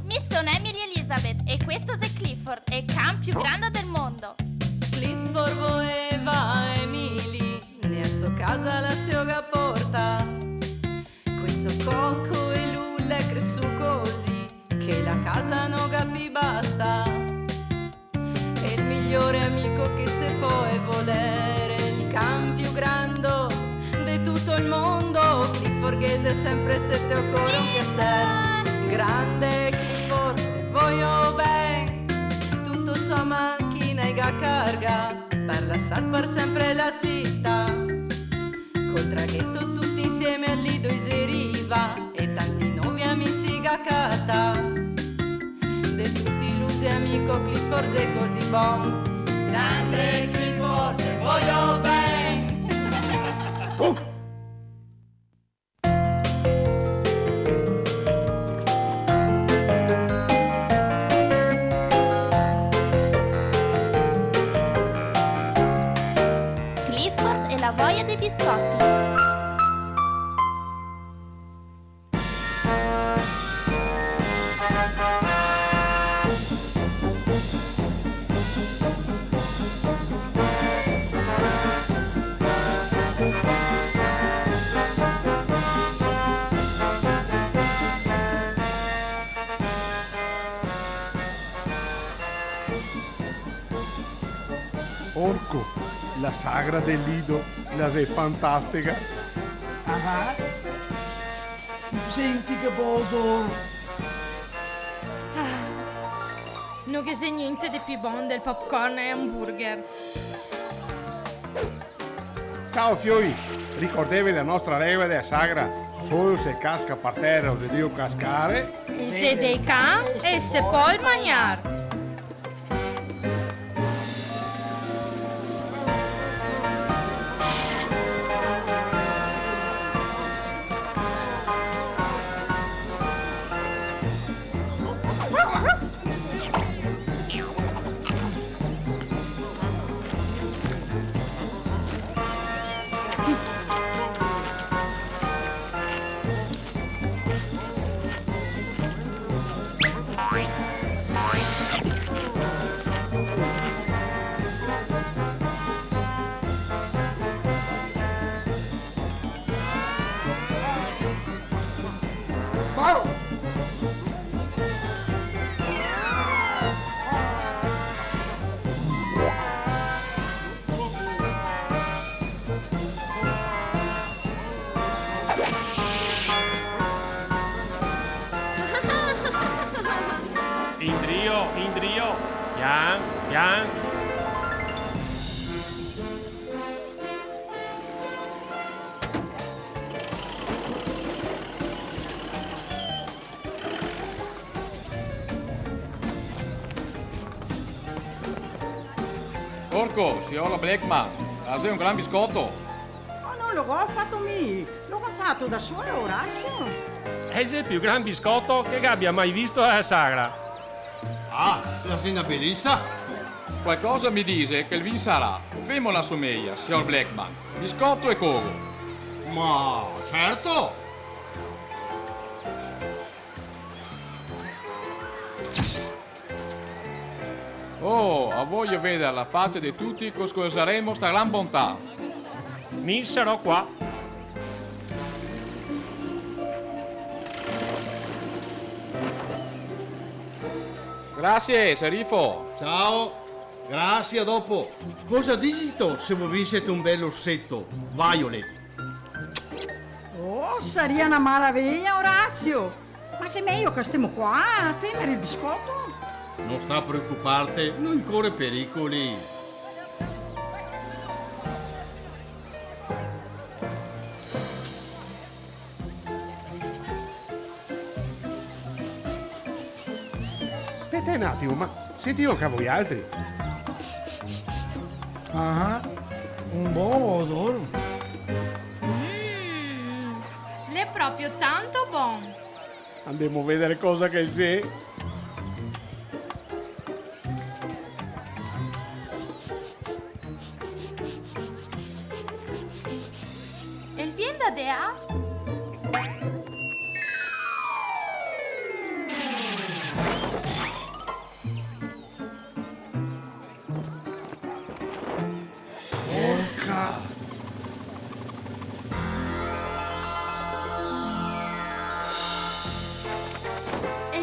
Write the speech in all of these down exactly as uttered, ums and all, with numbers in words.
Mi son Emily Elizabeth e questo xe Clifford, el can più grando del mondo. Clifford voeva Emily, ne a so casa la se ga portà. Questo coco e lu l'è cresù cusì, che la casa no ga pi bastà. E el migliore amico che se pol voler, el can più grando de tuto el mondo, Clifford ghe xe sempre sete o coro che ser. Grande Clifford, te voio ben, tuto so a machina el ga cargà, par lasar par sempre la cità. Col tragheto tuti insieme al Lido i xe rivà e tanti novi amici ga catà. De tuti lu xe amico Clifford xe cusì bon. Grande Clifford, te voio ben. Clifford e la voia dei biscotti. Orco, la sagra del Lido, la xe fantastega. Ah, senti che bon odor. Ah, no ghe xe gnente de pi bon del popcorn e hamburger. Ciao fioi, ricordeve la nostra regola dela sagra: solo se casca par tera o xe drio cascare, se xe dei can e se pol magnar. Indrio, indrio, pian, pian. Orco, sior Blackman, la xe un gran biscoto? Oh, no lo go fato mi, lo go fato da solo Orazio. El xe el più gran biscoto che gabia mai visto a la sagra. Ah, la xe na belesa! Qualcosa mi dixe che el vinsarà. Femo la someia, sior Blackman. Biscoto e cogo. Ma certo! Oh, a voio veder la facia de tuti co scursaremo sta gran bontà. Mi sarò qua. Grasie, serifo. Ciao. Grasie, a dopo. Cosa dixito se vo vinseto un bel orseto, Violet? Oh, saria na maraveia, Orazio! Ma xe mejo che stemo qua a tener el biscoto? No sta preocuparte, no i core pericoli. Speta un atimo, ma sentìo anca voialtri? Ah, un bon odor. Mm, l'è proprio tanto bon. Andemo a veder cosa che xe. El vien da de là?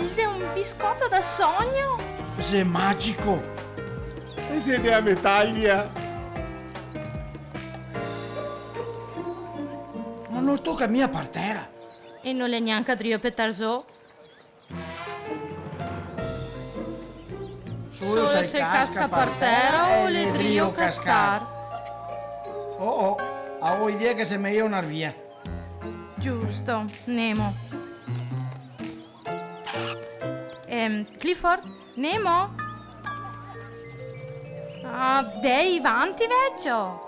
Xe un biscoto da sogno! Xe magico! E xe dea me taia! Ma no toca mia par tera! E no l'è gnanca drio petar zo. Solo se el casca par tera o l'è drio cascar. Oh, oh, a go idea che xe mejo ndar via. Giusto, nemo. Ehm, Clifford? Nemo? Ah, dei, vanti, vecio!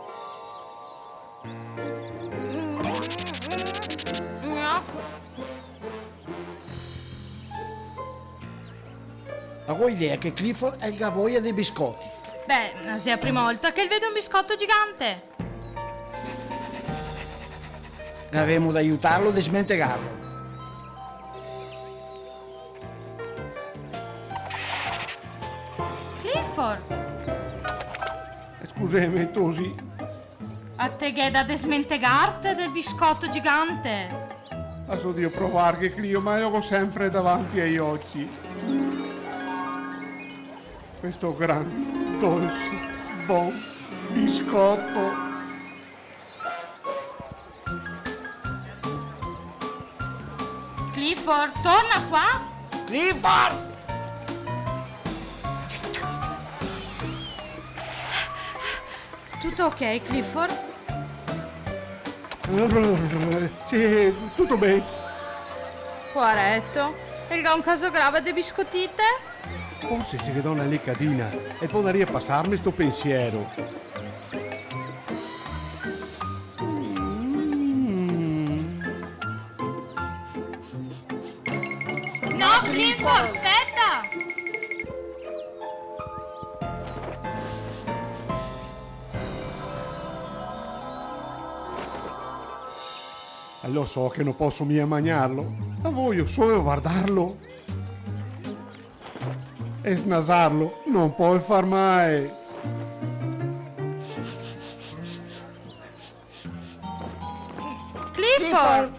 A go idea che Clifford el ga voia de biscoti. Beh, xe a prima volta che el vede un biscoto gigante. Gavemo da aiutarlo a desmentegarlo. Clifford! Scuseme, Tosi. A te gh'è da desmentegarte del biscoto gigante. A so drio provarghe, Clio, ma lo go sempre davanti ai oci. Questo gran, dolse, bon biscoto. Clifford, torna qua! Clifford! Tuto ok, Clifford? Sì, tuto ben. Poareto, el ga un caso grave de biscotite? Forse se ghe do na lecadina, el podaria pasarme sto pensiero. Mm. No, Clifford, speta! Eh, lo so che no poso mia magnarlo, ma voio solo vardarlo e snasarlo, no pol far mal. Clifford!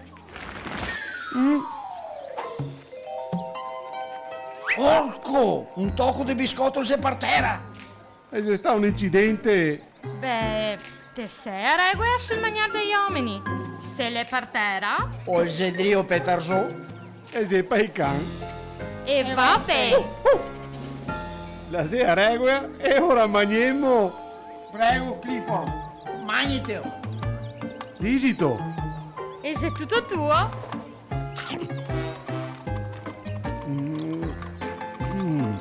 Mm? Orco! Un toco de biscoto xe par tera! E xe stà un incidente! Beh, te sè a regola sul magnar dei omeni. Se l'è par tera... O el xe drio petar zo. E xe pa' i can. E va ben. Uh, uh. La xe a regola e ora magnemo. Prego, Clifford, magnitelo. Dixito. E xe tuto tuo. Mm. Mm.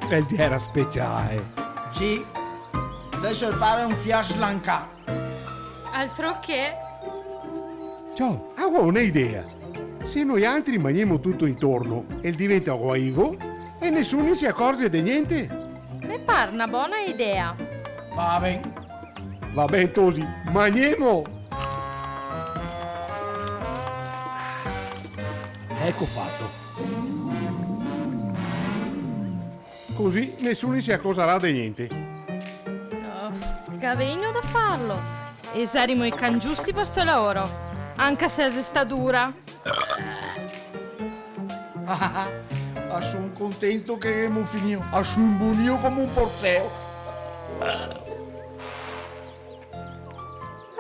El gera speciale. Sì. Deso el pare un fià slancà. Altro che! Ciò, a go na idea. Se noialtri magnemo tuto intorno, el diventa guaivo e nesuni se acorze de gnente. Me par na bona idea. Va ben. Va ben, Tosi, magnemo! Eco fato. Cusì nesuni se acorxarà de gnente. Oh, gavemo da farlo. E saremo i can giusti par sto laoro, anca se xe stà dura. Ah, son contento che ghemo finìo. A son bunìo come un porseo.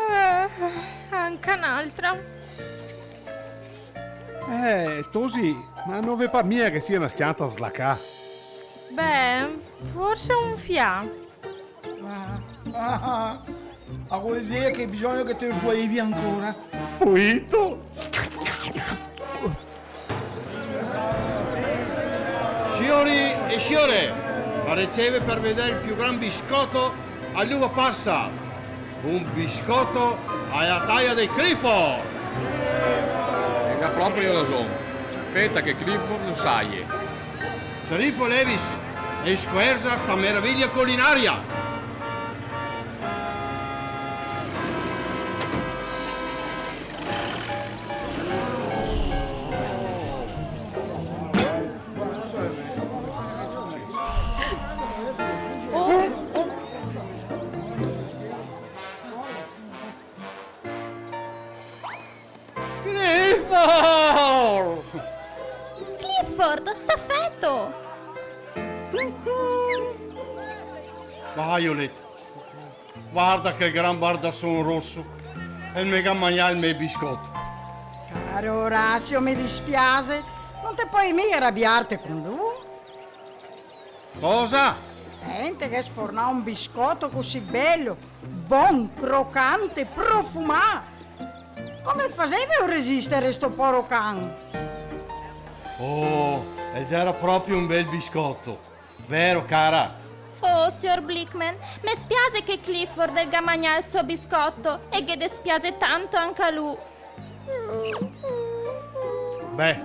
Eh, anca n'altra. Eh, Tosi, ma no ve par mia che sia na s-cianta slacà? Beh, forse un fià. Ah, ah, ah. A go idea che bisogna che te sguaivi ancora. Poito! Siori e siore, a receve par vedar el più gran biscoto a l'uva pasa. Un biscoto a la taia de Clifford! E ga proprio rason. Speta che Clifford lo saie. Sceriffo Lewis, el scoerza sta meraviglia culinaria! Clifford! Clifford! Clifford, sta feto! Violet, varda che gran bardason roso, el me ga magnà el me biscoto. Caro Orazio, me dispiase, no te pol miga rabiarte con lu. Cosa? Eh, te ghe sfornà un biscoto cusì belo, bon, crocante, profumà. Come faseve a resistere sto poro can? Oh, el gera proprio un bel biscoto. Vero, cara? Oh, sior Blickman, me spiase che Clifford el ga magnà el so biscoto, e ghe despiase tanto anca a lu. Beh,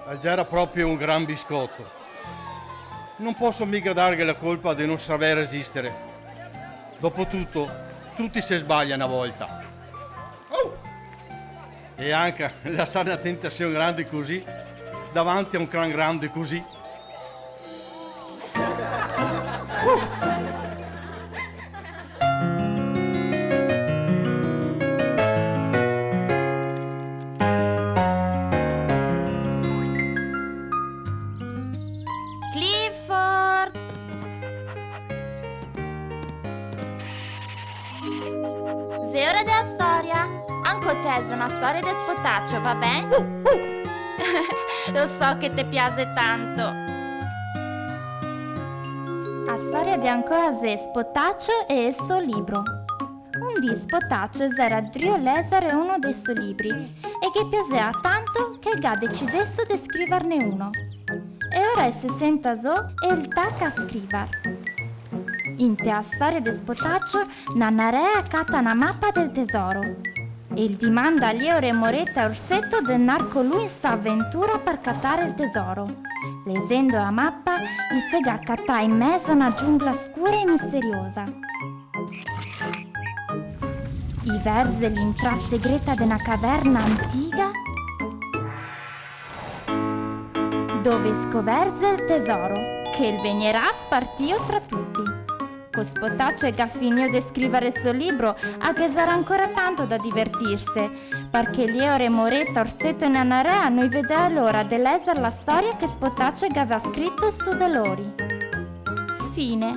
el gera proprio un gran biscoto. No poso miga darghe la colpa de no saver resistere. Dopotuto, tuti se sbaglia na volta. E anca lasar na tentasion grande cusì, davanti a un can grande cusì. Clifford! Xe ora de la storia. Anca te na storia de spotacio, va ben? Lo so che te piase tanto. La storia de anca oe xe Spotacio e el so libro. Un dì Spotacio el xera drio lèsare uno dei so libri e ghe piasea tanto che el ga decidesto de scrivarne uno. E ora el se senta zo e el taca a scrivar. Inte la storia de Spotacio, Nanarea cata na mapa del tesoro. E el dimanda a Lievore, Moreta e Orseto de ndar co lu in sta aventura par catar el tesoro. Lexendo la mapa, i se ga catà in mezo a na giungla scura e misteriosa. I verze l'intrà segreta de na caverna antiga, dove scoverze el tesoro, che el vegnerà spartìo tra tuti. Co Spotacio el ga finìo de scrivare el so libro, a ghe sarà ancora tanto da divertirse, parché Lievore, Moreta, Orseto e Nanarea no i vedea l'ora de lèsar la storia che Spotacio el gavea scrito su de lori. Fine.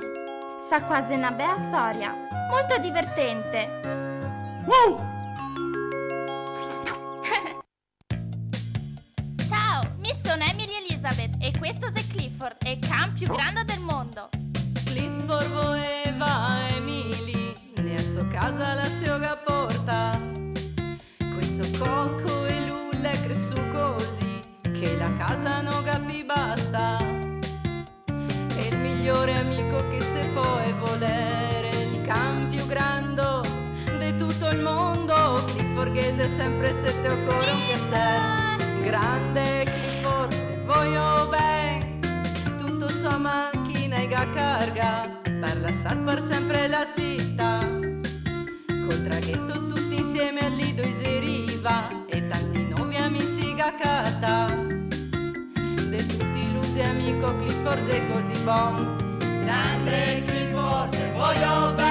Sta qua xe na bea storia, molto divertente. Ciao, mi son Emily Elizabeth e questo xe Clifford, el can più grando del mondo. Clifford voeva Emily, nea so casa la se ga portà. Coi so coco e lu l'è cresù cusì, che la casa no ga pi basta. E el migliore amico che se pol voler, el can più grando de tuto el mondo. Clifford ghe xe sempre sete o core, anca se grande. Clifford, voio ben, tuto so a machina el ga cargà, par lasar par sempre la cità. Col tragheto tuti insieme al Lido i se riva, e tanti novi amici ga catà. De tuti lu xe amico Clifford, xe cusì bon. Grande Clifford, te voio ben.